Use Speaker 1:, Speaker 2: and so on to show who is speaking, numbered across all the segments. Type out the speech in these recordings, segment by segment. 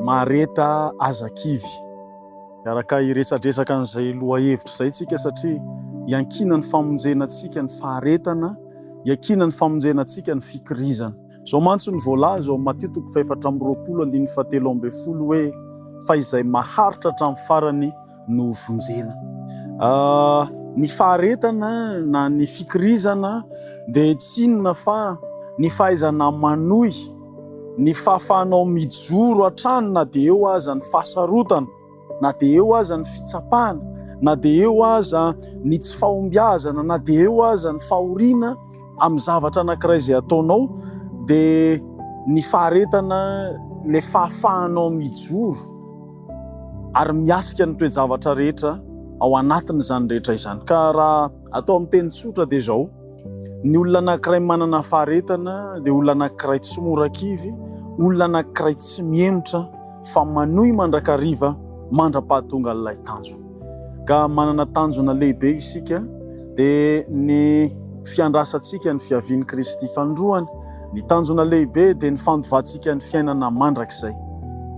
Speaker 1: Mahareta aza kivy. Hiaraka hiresadresaka an'izay lohahevitra izay tsika satria iankinan'ny famonjena antsika ny faharetana, iankinan'ny famonjena antsika ny fikirizana. Izao mantsy no voalaza ao amin'ny Matio toko faha-24 andininy faha-13 hoe, Fa izay maharitra hatramin'ny farany no hovonjena. Ny faharetana na ny fikirizana dia tsy inona fa ny fahaizana manohy, ny fahafahanao mijoro hatrany na dia eo aza ny fahasarotana, na dia eo aza ny fitsapana, na dia eo aza ny tsy fahombiazana, na dia eo aza ny fahoriana amin'ny zavatra anankiray izay ataonao, dia ny faharetana, ilay fahafahanao mijoro ary miatrika ny toe-javatra rehetra ao anatin'izany rehetra izany. Ka raha atao amin'ny teny tsotra dia izao, ny olona anankiray manana faharetana dia olona anankiray tsy mora kivy, olona anankiray tsy mihemotra fa manohy mandrakariva mandra-pahatonga an'ilay tanjona. Ka manana tanjona lehibe isika dia ny fiandrasantsika ny fiavian'i Kristy fanindroany. Ny tanjona lehibe dia ny fandovantsika ny fiainana mandrakizay.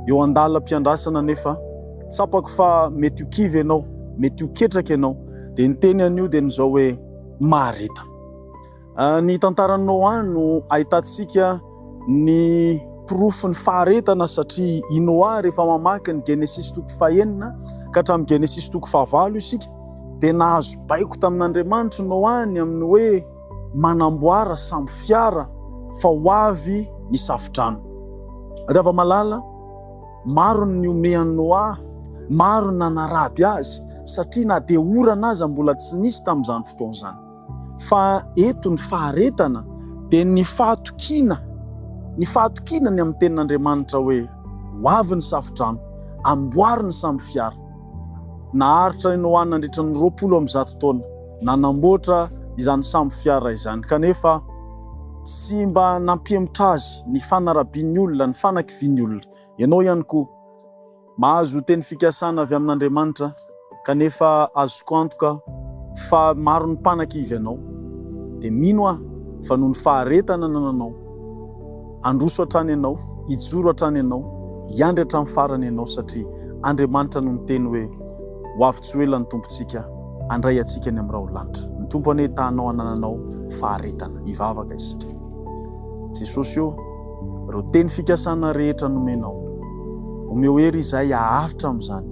Speaker 1: Eo an-dalam-piandrasana anefa, tsapako fa mety ho kivy ianao, mety ho ketraka ianao, dia ny teny anio dia ny izao hoe mahareta. Ny tantaran'i Noa no ahitantsika ny porofon'ny faharetana satria i Noa rehefa mamaky ny Genesisy toko fahenina ka hatramin'ny Genesisy toko fahavalo isika dia nahazo baiko tamin'Andriamanitra Noa ny amin'ny hoe manamboara sambo fiara fa ho avy ny safodrano. Ry hava-malala, maro ny nihomehy an'i Noa, maro ny nanaraby azy satria na dia orana aza mbola tsy nisy tamin'izany fotoana izany. Fa eto ny faharetana dia ny fahatokiana, ny fahatokiana ny amin'ny tenin'Andriamanitra hoe ho avy ny safodrano, amboary ny sambo fiara. Naharitra i Noa nandritra ny 120 taona nanamboatra izany sambo fiara izany, kanefa tsy mba nampihemotra azy ny fanarabian'ny olona, ny fanakivian'ny olona. Ianao ihany koa. Mahazo teny fikasana avy amin'Andriamanitra, kanefa azoko antoka fa maro ny mpanakivy anao. Dia mino aho fa noho ny faharetana anananao, handroso hatrany ianao, hijoro hatrany ianao, hiandry hatramin'ny farany ianao satria Andriamanitra no niteny hoe, Ho avy tsy ho ela ny Tompontsika handray antsika any amin'ny rahon-lanitra. Ny Tompo anie hitahanao hanananao faharetana. Hivavaka isika. Jesosy ô, ireo teny fikasana rehetra nomenao, omeo hery izahay haharitra amin'izany,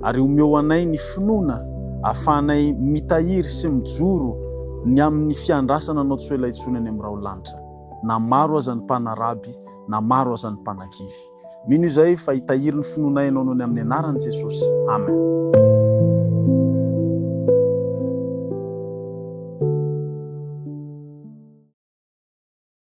Speaker 1: ary omeo anay ny finoana ahafahanay mitahiry sy mijoro ny amin'ny fiandrasana Anao tsy ho ela intsony any amin'ny rahon-lanitra, na maro aza ny mpanaraby, na maro aza ny mpanakivy. Mino izahay fa hitahiry ny finoanay Ianao noho ny amin'ny anaran'i Jesosy. Amen.